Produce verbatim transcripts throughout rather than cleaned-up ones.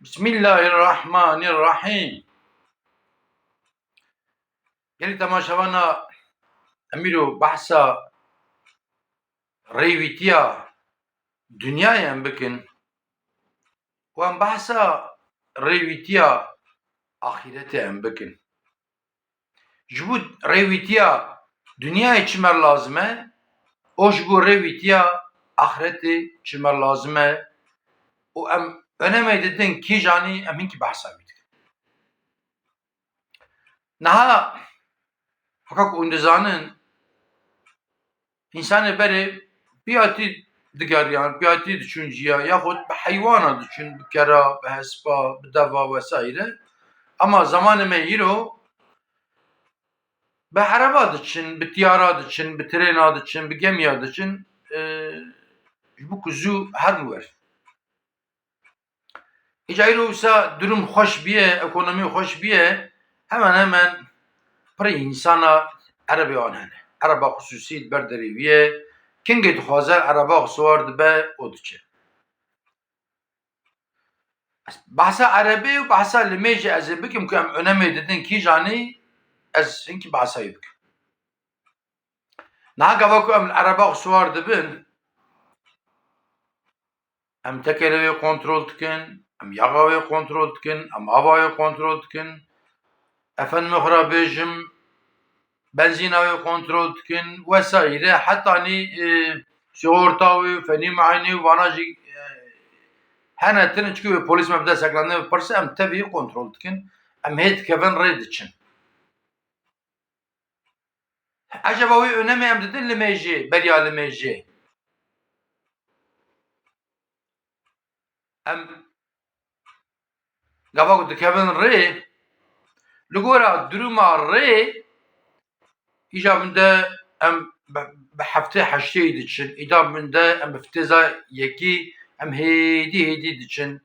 Bismillahirrahmanirrahîm. Gelî temaşevana, em îro behsa rêwîtiya dinyayê em bikin û em behsa rêwîtiya axîretê em bikin. Ji bo rêwîtiya dinyayê çi me lazim e û ji bo rêwîtiya axretê çi me lazim e û em önemê didin kîjanî, em hinkî behsa wî dikin. Niha, haka ku hûn dizanin, însanê berê piyatî digeriyan, piyatî diçûn ciya, yaxud bi heywana diçûn, bi kera, bi hespa, bi deva vesaire. Ama zamanê me îro bi ereba diçin, bi tiyara diçin, bi trêna diçin, bi gemiya diçin, e, ji bo ku zû herin wer. Îca îro wisa durum xweş biye, ekonomî xweş biye, hemen hemen pirê însana erebê wan hene. Ereba xisûsî li ber derê wî ye. Kengê dixwaze ereba xwe siwar dibe û diçe. Ez behsa erebê û behsa limêjê ez ê bikim ku em önemê didin kîjanî, ez hinkî behsa wî bikim. Niha gava ku em li ereba xwe siwar dibin, em tekerê wê kontrol dikin, em yaxa wê kontrol dikin, em ava wê kontrol dikin, efendimê xwe re bêjim, benzîna wê kontrol dikin, vesaire. Hetanî, e, sigorta wê, fenî muayene wê, vana jî, e, hene tune, çikî wê polîs me bide sekilandin, bipirse, em tevî kontrol dikin, em hê dikevin rê diçin. Eceba wê önemê em didin limêjê, beriya limêjê? Em gava ku dikevin rê, li gora duruma rê, îca min de em bi, bi heftê heştê diçin, îca min de em bi fitêza yekî, em hêdî hêdî diçin.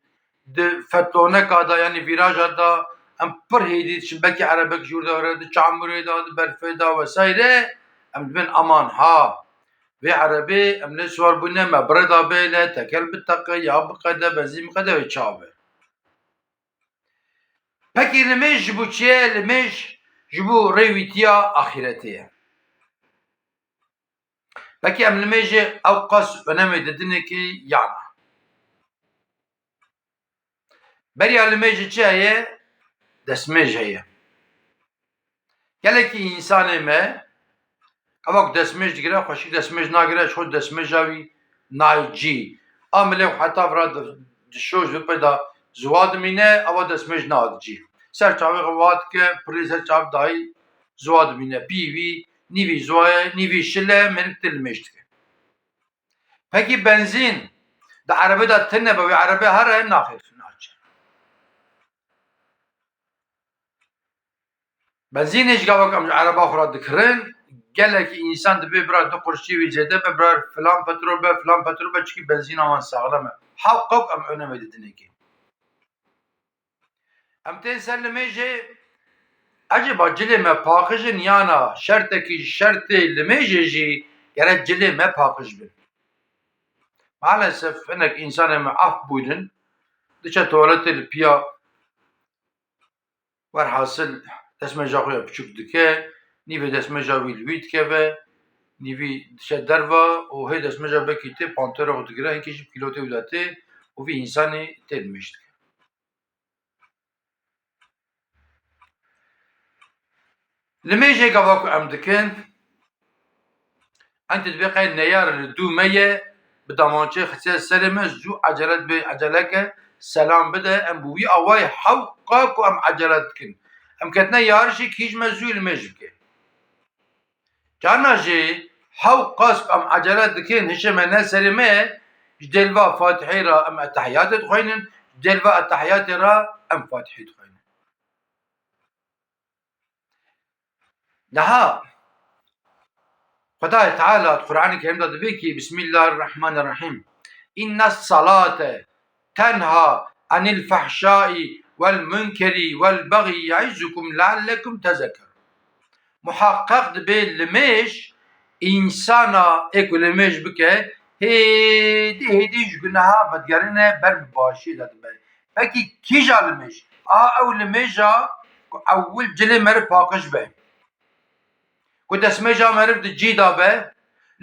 Di fetloneka de, yanî vîraja de, em pir hêdî diçin, belkî erebek ji wir de were, di çamurê de, di berfê de vesaire, em dibên aman ha, vê erebê em lê siwar bûne, me bi rê de bêle, teker biteqe, ya biqede, benzîn biqede, wê çawa be. Pekî limêj ji bo çi ye? Limêj ji bo rêwîtiya axîretê ye. Pekî em limêjê ew qas önemê didinê kî ya na? Beriya limêjê çi heye? Destmêj heye. Gelekî însanê me, eva ku destmêj digire, xweşik destmêj nagire, ji xwe destmêja wî nayê cî. A milê xwe heta vira di, dişo ji pê de ziwa dimîne, eva destmêj nade cî. Ser çavê xwe wa dike, pirê ser çav dayî ziwa dimîne. Pî wî, nîvî ziwa ye, nîvî şil e, mêrik tê limêj dike. Pekî benzîn di erebê de tune be, wê erebê here? Naxêr, naçe. Benzînê ji gava ku em ji ereba xwe re dikirin, gelekî însan dibê bira du qurşî wî zêde be, bira filan petrol be, filan petrol be, çikî benzîna wan saxlem e. Hewqa ku em önemê didinê kê. Em tên ser limêjê, ecêba cilê me paqij in yana şertekî ji şertê limêjê jî gerek cilê me paqij bin? Maalesef hinek însanê me af bûynin, diçe tuwaletê li piya, werhasil destmêja xwe ya biçûk dike, nîvê destmêja wî li wî dikeve, nîvî diçe derva û hê destmêja bekî tê pantolê xwe digire, hinkî jî bi kîlotê wî de tê û vî însanî tê limêj dike. Limêjê gava ku em dikin, ente dibê qey neyar li dû me ye, bi damançê xisiye serê me, zû ecele dibe, ecele ke, selam bide, em bi wî awayî hewqa ku em ecele dikin. Em ketine yarişê kî ji me zû limêj bike. Carna jî hewqas ku em ecele dikin, hişê me ne serê me, ji dêlva Fatihê re em etehiyatê dixwînin, ji dêlva etehiyatê re em Fatihê dixwînin. Niha Xwedayê Teala di Qur'anê Kerîm de dibê kî, Bismillahirrahmanirrahîm. Inne salate tenha anil fehşai vel munkeri vel bagî yaizukum leallekum tezekkerun. Muhaqqeq dibê limêj, însana ê ku limêj bike, hêdî hêdî ji guneha vedigerîne, ber bi başiyê de dibe. Pekî kîja limêj? Aha ew limêja ku ewil cilê meriv paqij be. Ku destmêja meriv di cî de be.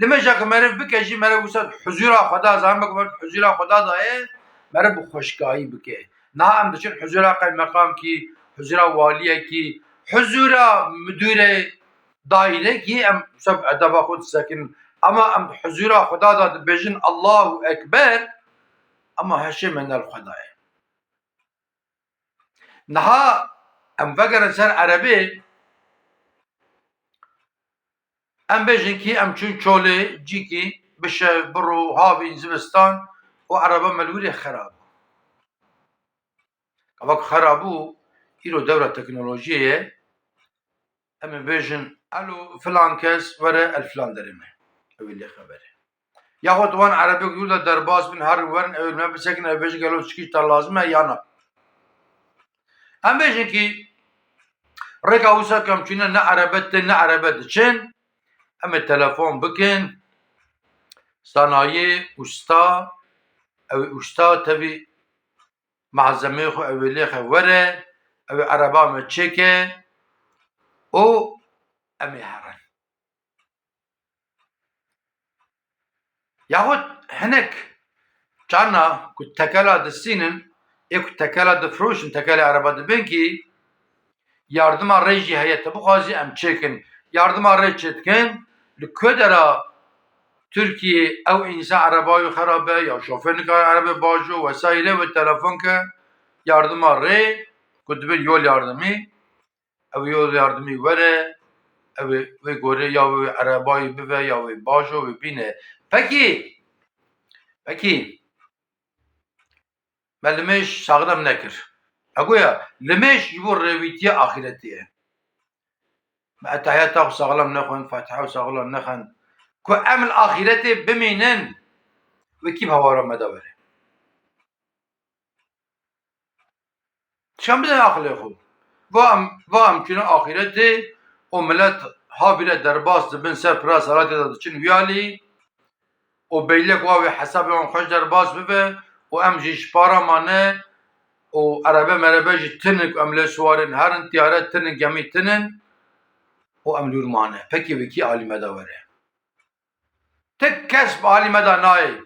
Limêja ku meriv bike jî meriv wisa di huzûra Xweda, zanim be ku meriv di huzûra Xweda de ye, meriv bi xweşkayî bike. Niha em diçin huzûra qeymeqamkî, huzûra waliyekî, huzûra midûrê dairekî, em wisa bi edeba xwe disekinin. Ama em di huzûra Xweda de dibêjin Allahu Ekber, ama heşê me ne li Xweda ye. Niha em vegerin ser erebê, em bêjin kî em çûn çolê cîkî bi şev, bi ro, havîn, zivistan û ereba me li wir ê xera bû. Gava ku xera bû, îro dewra teknolojiyê ye, em ê bêjin, elo filan kes were el filan derê me. Ew ê lê xeber e. Yaxud wan erebê ku de derbas bin, her werin ew ê me bisekin, ew bêjin gelo çikî te lazim e ya na. Em bêjin kî rêka wisa ku em çûne ne erebe tê ne erebe diçin, em ê telefon bikin sanayê usta, ew ê usta tevî malzemeyê xwe ew ê lêxe were, ew ê ereba me çêke û em ê herin. Yaxud hinek çana ku tekela distînin, ê ku tekela difroşin, tekelê ereba dibên kî, yardima rê jî heye, te bixwazî em çêkin. Yardima rê çêdikin, li ku dera Tirkiyê ew însan ereba wî xerab e, ya şofêr nikare erebê bajo, wesayîrê wê telefon ke, yardima rê ku dibin yol yardimî, ew yol yardimî were, ew ê wê gorê ya wê erebayî bive, ya wê bajo wê bîne. Pekî, pekî, me limêj saxlem nekir. Egoya, limêj ji bo rêwîtiya axîretê ye. Me etehiyata xwe saxlem nexwend, fatiha xwe saxlem nexwend. Ku em li axîretê bimînin, wê kî bi hawara me de were? Şan bidin aqilê xwe. Va em, va em çûne axîretê û milet habîre derbas dibin ser pira selatê de diçin wiyalî û beylek wa wê hesabê wan xweş derbas bibe û em jî ji para mane û erebe merebe jî tinin ku em lê siwarên herin, tiyare tinin, gemî tinin û em lûr mane. Pekî wê kî alî me de were? Ti kes bi alî me de nayê.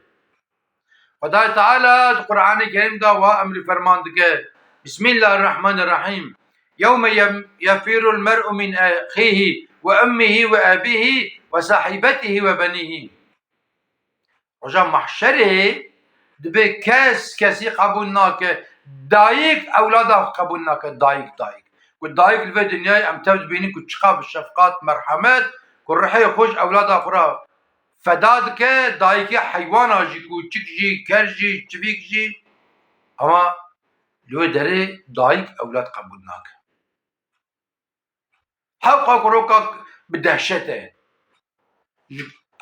Xwedayê Teala di Qur'anê Kerîm de wa emrî ferman dike. Bismillahirrahmanirrahîm. Yewme yem-, yefîrul mer'u min exîhî ve ummihî ve ebîhî ve sahîbetihî ve benîhî. Roja mahşerê dibê kes kesî qebûl nake. Dayik ewlada xwe qebûl nake. Dayik, dayik. Ku dayik li vê dinyayê em tev dibînin ku çiqa bi şefqat, merhemet, ku rihê xwe ji ewlada xwe re feda dike, dayikê heywana jî, kûçik jî, ker jî, çivîk jî. Ama li wê derê dayik ewlad qebûl nake. Hewqa ku roka bi dehşet e.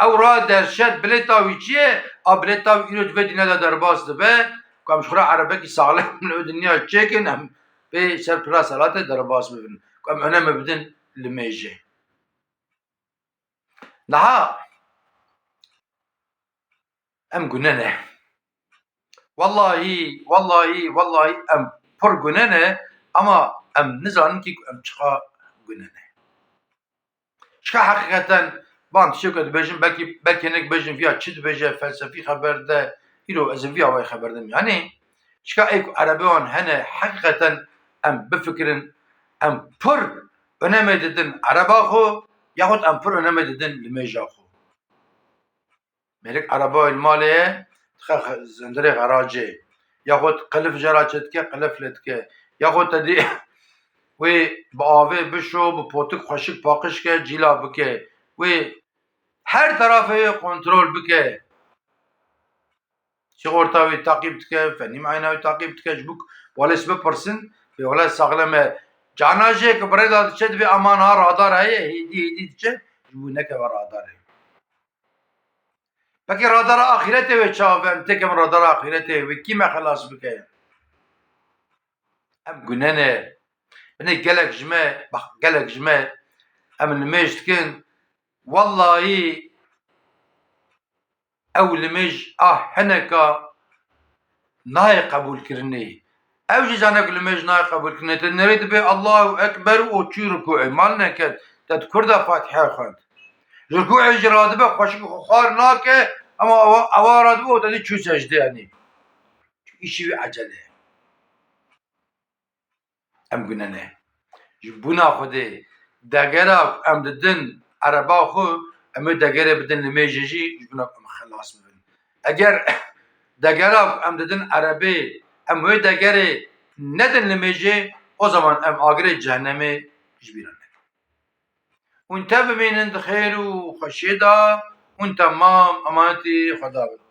Ew ra dehşet bilêta wî çi ye? A bilêta wî îro di vê dîne de derbas dibe, ku em ji xwe re erebekî saxlem li wê dinya çêkin, em pê ser pira selatê derbas bibin. Ku em öneme bidin limêjê. Niha em gune ne. Wellahî, wellahî, wellahî em pir gune ne, ama em nizanin kî ku em çiqa gune ne. Çiqa heqîqeten van tiştê ku dibêjin, belkî, belkî hinek bêjin viya çi dibêje, felsefî xeber de, îro ez ê viya wê xeber dim. Yanî, çiqa ê ku erebê wan hene, heqîqeten em bifikirin, em pir önemê didin ereba xwe, yaxud em pir önemê didin limêja xwe. Mêrik erebeyê li malê ye, dixe xe-, zindirê xeracê. Yaxud qilif jê re çêdike, qilif lê dike. Yaxud te dî wê bi avê bişo, bi potik xweşik paqij ke, cîla bike. Wê her terafê wê kontrol bike. Sîxorta wê taqîb dike, fenî muayena wê taqîb dike. Ji bo ku walês bipirsin, bê wele saxlem e. Cana jê ku bi rê de diçe dibê aman ha radar heye, hêdî hêdî diçe, ji bo nekeve radarê. Pekî radara axîretê wê çawa be? Em têkevin radara axîretê wê kî me xelas bike? Em gune ne. Binê gelek ji me, bak, gelek ji me em nimêj dikin. Wellahî ew limêj a hineka nayê qebûlkirinê. Ew jî zane ku limêj nayê qebûlkirinê. Te nerê dibe Allahu Ekber û çû rukûê. Mal neket, te di kur de Fatîhe xwend. Ji rukûê jî radibe, xweşik xwe xwar nake, ama ewa, ewa radibe û te dî çû secdê, yanî. Îşî wî ecele ye. Em gunene. Ji bona Xwedê, degera ku em didin ereba xwe, em wê degerê bidin limêjê jî, ji bona ku em xelas bibin. Eger degera ku em didin erebê, em wê degerê nedin limêjê, o zaman em agirê cehennemê ji bîra nekin. Hûn tev bimînin di xêr û xweşiyê de, hûn temam emanetî Xweda bin.